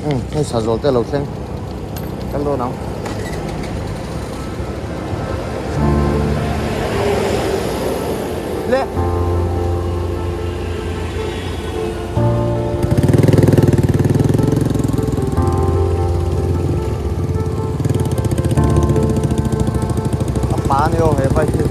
Umm hei sazawl te a lo thleng kal dawn ang. Le. A pa ni aw he bike hi.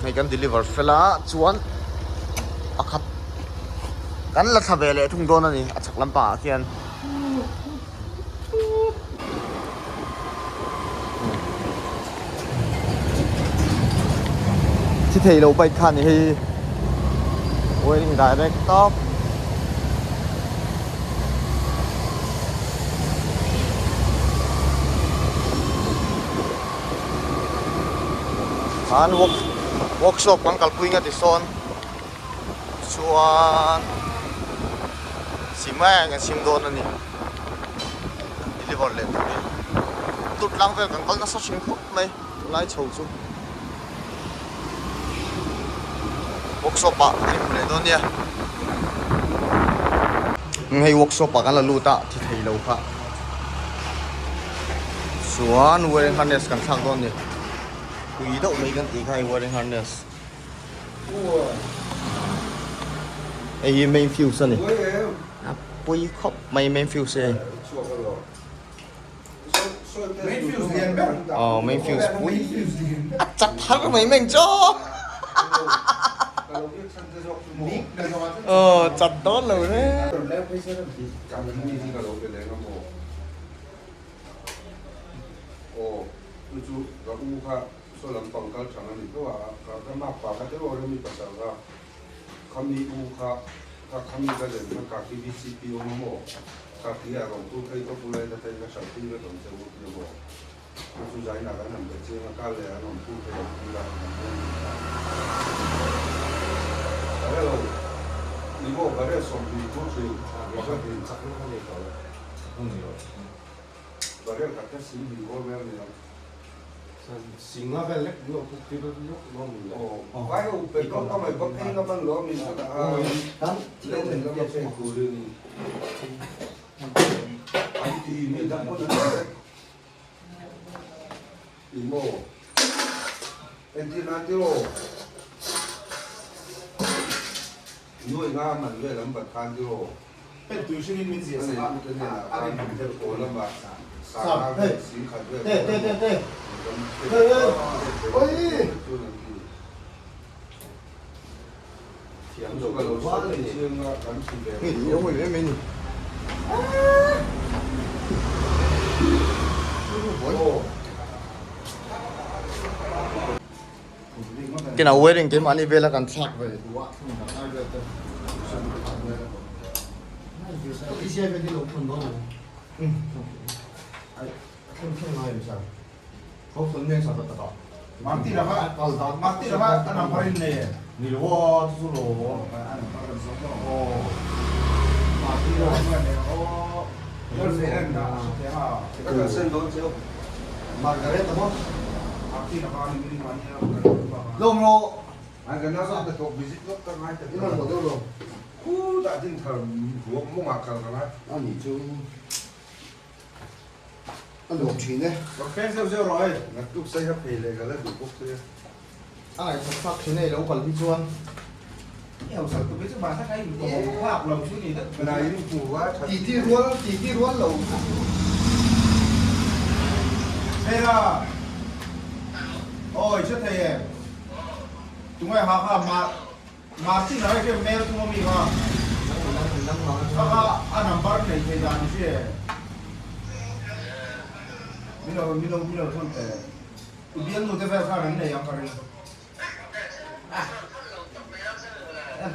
Hei kan deliver fel a chuan pakhat kan la thla ve leh thung dawn a ni a chhak lampangah khian. Thi thei lo bike kha ni hei wearing direct tawp. An work workshop kan kalpui nga tisawn chuan simai an sim dawn a ni deliver leh turin tut tlang vel kan kal nasa thin khawp mai tunlai chho chu workshop ah kan inhmu leh dawn nia hei workshop ah kan la lut a thi thei lo kha chuan wiring harness kan thlak dawn a ni pui deuh mai kan tih kha hei wiring harness. Hei hi main fuse a ni a pawi khawp mai main fuse hi aw main fuse pui a chat har mai meng chu aw chat dawn lo re. Saw lampang kal thang a ni tho a, ka ka mak pa kha deuh a remi pasal kha khami u kha kha khami ka len kha ka khi VCP awm a maw ka khi a rawn tu phei ka pu lai ta phei ka hralh pui vek ang che u ti a maw chu chu zainah kan han be chiang a kal leh an rawn tu phei ang ti la kan hmel ni kha ka hre lo ni maw ka hre 20 thu thin pakhatin barel khat kha 20 bawr vel a ni ang. Singa vel lek lo puk tir lawk lawm le. Vai ho petrol pump ai bawk eng a man lo a min a len lama pek turin an ti mi dang pawn an ti vek. I maw entir nan tiraw nuai nga man vel an bat khan tiraw. A neitute hnenah khan haw lamah sangha vel singkhat vel kan pek chuan an ti. Thiam chu ka lo sawi chiang a, kan ti ve lo. Kena wedding keimahni vela kan thlak ve duh a A nuam thin e. Ka peng zeuh zeuh rawh hei. Naktuk sai kha phei leh ka la duh bawk che. A ngaihsak thlak thin e, lo kal hi chuan. Titi rual, titi rual lo. Hera, Awi hre thei e. Tunge ha kha ma Martin a hei mail thung ami kha. Kha kha a number nei thei dan i hria e. Min lo min lo min lo thawn teh. I bialnu te vel khan an nei ang ka ring.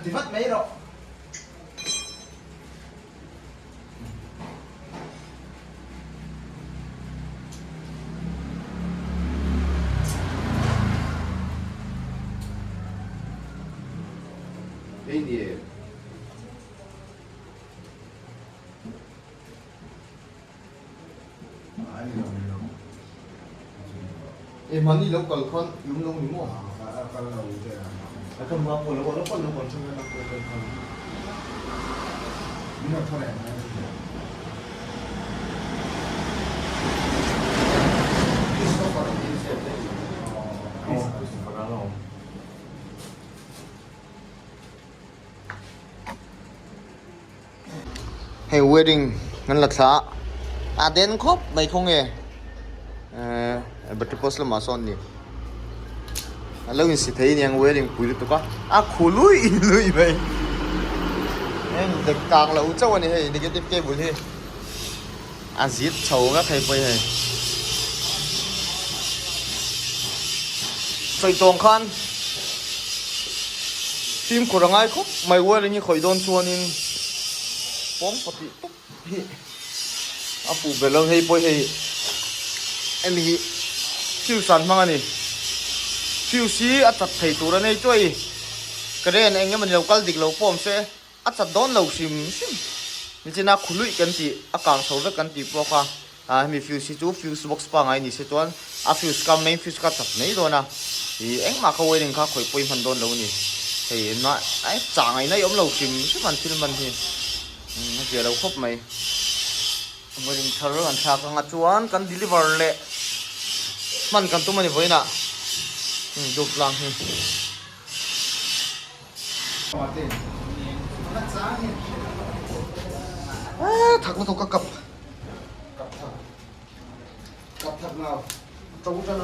Ti vat mai rawh. Hei ni e. E mahni lo kal khan i awm lo ni maw? A kal lo te a. A kan hma pawh lo a lo kal lo kan ṭhen a kal khan. Min rawn thaw leh mai a ni. Christopher a tih hriat daih lo. Aw Christopher a lo. Hei wedding an la thla a a den khawp mai khaw nge ehh battery post lamah sawn a ni a lo insi thei aniang wedding pui lutuk a a khu lui lui mai heng dek kang loh chauh a ni hei negative cable hi a zit chho vek hei pawh hi hei sawi tawng khan fimkhur a ngai khawp mai wiring hi khawih dawn chuanin pawng pahnih tawp hi a fuh ber lo hei pawh hei hemi hi fuse an hmang a ni fuse hi a chat thei tur a nei chuai current eng emawni lo kal dik lo pawh awm se. A chat dawn lo hrim hrim. Nichina khuluih kan tih, a kang chho vek kan tih pawh kha ah hemi fuse hi chu fuse box pangai ni se chuan a fuse kha main fuse kha chat mai dawn a, ih engmah kha wiring kha khawih pawhin hman dawn lo a ni. Hei engmah a chah ngaihna i awm lo hrim hrim an thil hman hi a zia lo khawp mai. Wiring thar an thlak anga chuan kan deliver leh hman kan tum a ni vawiinah dup tlang hi. Thak lutuk ka kap kap thak nau to tan a.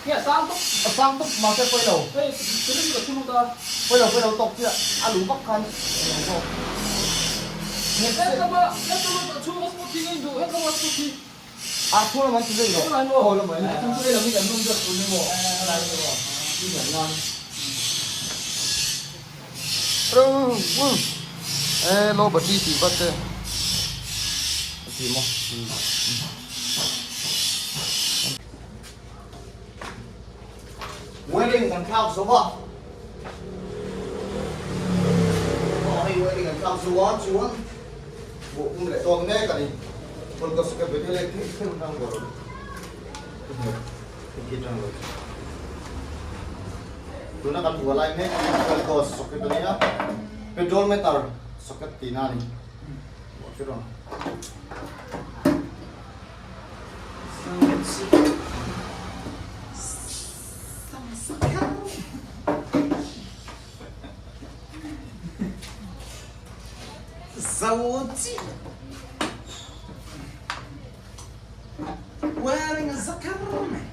A sang tawp mahse pawi lo pawi lo pawi lo tawk chiah a luh vak khan A chhung lam an ti zui lo. Aw lam an E low battery tih vat te a ti maw. Wedding kan thlak zo a. Aw hei wedding kan thlak zo a chuan buh pum leh dawn mek a ni. Kawlkaw ka be leh thei thei ang bawr. Tuna kan buah lai mek hi fuel gauge socket a nia, petrol meter socket tihna a ni. Buah chu rawn. Wearing a zakar mai.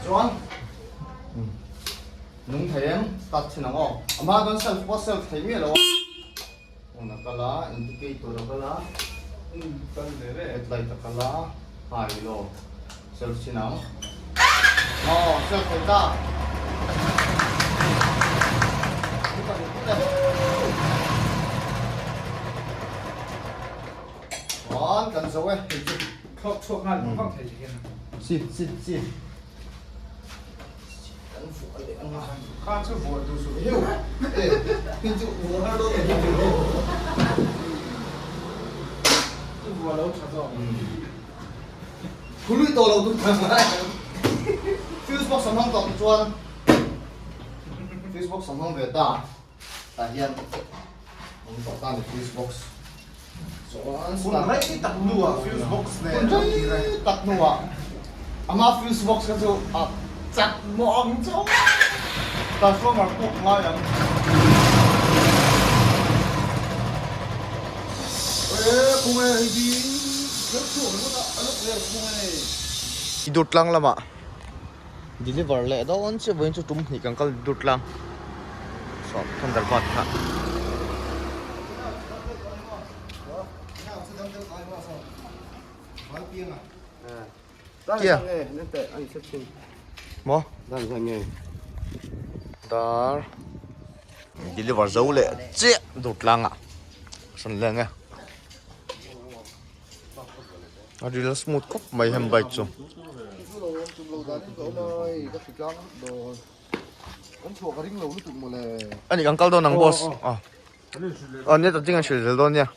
Chuan nung thei em start thin ang aw a hma chuan self pawh self thei miah lo a on a kal a indicator a kal a headlight a kal a high low self thin ang aw self thei ta. Chuan kan zo e hei chu. Thawk chhuak nghal vang vang thei hian. Si si si. Kan vuah leh ang a. Kha chu vuah duh suh. Hiu. E hei chu vuah har dawn e hei chu. Chu vuah lo tha zawk. Khului tawh lo tur thang lai. Fuse box an hmang tawh chuan fuse box an hmang ve ta. Tah hian awm tawh ta a ni fuse box chuan Hun rei tak hnuah fuse box nen hun rei tak hnuah ama fuse box kha chu a chat mawh ang chu transformer puk ngai ang. I Durtlang lamah deliver leh dawn chiah vawiin chu tum hnih kan kal Durtlang sawm Thunderbird kha. Kia maw dar deliver zo leh chiah Durtlang ah sawn leng e. A ril smooth khawp mai hem bike chu. Ani kan kal dawn ang boss. A nia ta ching an hrilh zel dawn nia.